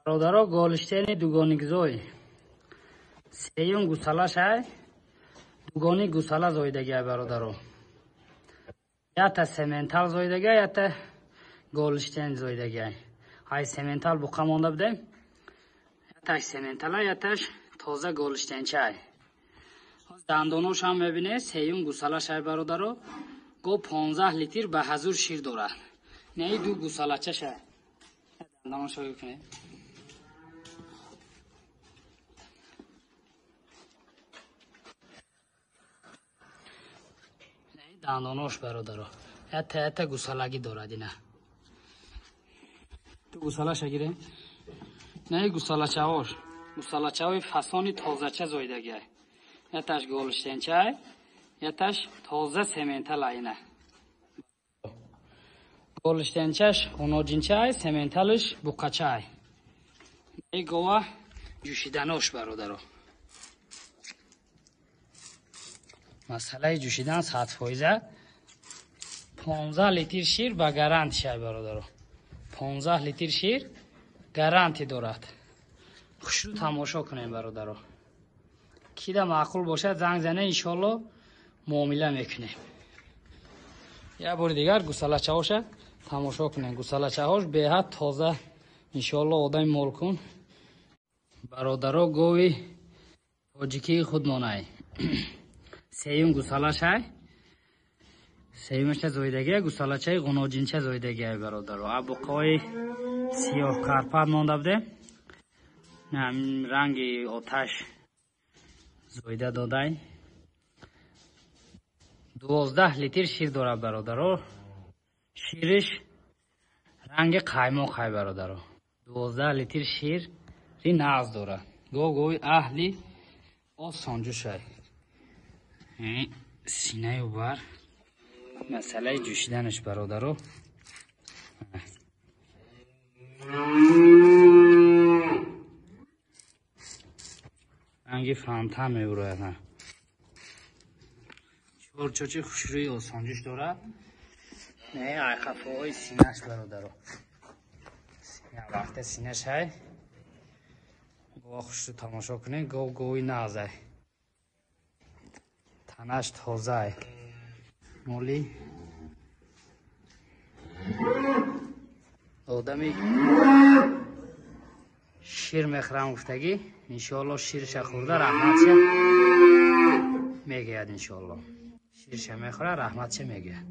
Бародаро, голштейни дугоникзой сеюм гусалашай, дугони гусала зоидагиай, бародаро. Ята сементал зоидагиай, ята голштейн зоидагиай. Ай сементал буқа монда будем, яташ сементала, яташ тоза голштейнчай. Дандоношам мебинед, сеюм гусалашай, бародаро. Го 15 литр ба ҳазур шир дорад. Неи ду гусалачашай. Дандоношо бикунед. Дандонош, бародаро, ята ята гусалагӣ дорад. Ина ту гусалаша гире. Неи гусалачаҳош, гусалачаҳои фасони тозача зоидагиай. Яташ голштенчай, яташ тоза сементала. Ина голштенчаш ғуноҷинчай, сементалаш буқачай. Неи гова ҷӯшиданош, бародаро. Масъалаи ҷӯшидан 100%. 15 литр шир ба гарантишай, бародаро. 15 литр шир гаранти дорад. Хушрӯ тамошо кунем, бародаро. Кида маъқул бошад, занг зане, иншоалло муомила мекунем. Як бори дигар гусалачаҳоша тамошо кунем. Гусалачаҳош беҳад тоза, иншоалло одами молкун. Бародаро, гови тоҷикии худмонай. Сеюм гусалашай, сеюмаша зоидагия, гусалачаи ғуноҷинча зоидагия, бародаро. Абуқои сиёҳ карпат монда будем, ранги оташ зоида додай. 12 литр шир дорад, бародаро. Шириш ранги қаймоқ ҳай, бародаро. 12 литр шири нағз дорад. Гов гови аҳли осонҷӯшай. Синаю бар масъалаи ҷӯшиданаш, бародаро. Ранги фонтан мебурояд. Чорчочи хушрӯи осонҷӯш дорад. Не айқафоҳои синаш, бародаро. Вақте синаш ҳай. Гова хушрӯ тамошо кунед, гов гови нағзай. Танаш тозай. Моли одами шир мехӯрам гуфтагӣ, иншоалло ширша хӯрда раҳматша мегӯяд, иншоалло. Ширша мехӯра, раҳматша мегӯяд.